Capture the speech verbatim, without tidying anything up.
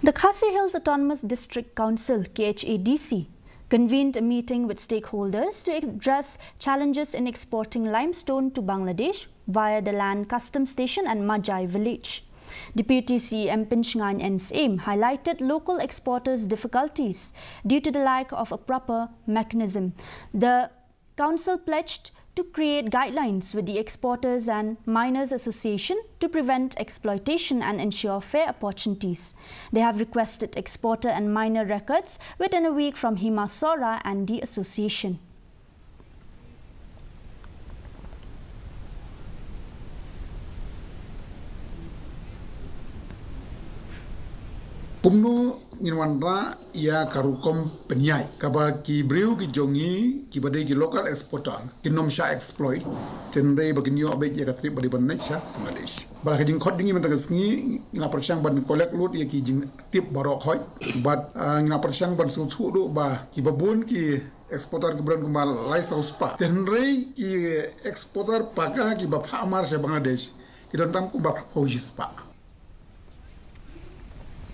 The Khasi Hills Autonomous District Council, K H A D C, convened a meeting with stakeholders to address challenges in exporting limestone to Bangladesh via the Land Customs Station and Majai village. Deputy C E M Pynshngain N Syiem highlighted local exporters' difficulties due to the lack of a proper mechanism. The council pledged to create guidelines with the Exporters and Miners Association to prevent exploitation and ensure fair opportunities. They have requested exporter and miner records within a week from Hima Sohra and the association. Kumno ngin wanrah ïa ka rukom pynïaid kaba ki briew ki jong ngi kiba dei ki local exporter kin nym shah exploit, hynrei ba kin ïoh beit ïa ka trip ba dei ban leit sha Bangladesh. Bad ha ka jingkhot jong ngi mynta ka sngi, ngi la pyrshang ban collect lut ïa ki jingtip baroh khoit. Bad ngi la pyrshang ban sngewthuh ruh ba kiba bun ki exporter kiba don kumba lai saw spah, hynrei ki exporter paka kiba phah mar sha Bangladesh ki don tang kumba phra phew shi spah.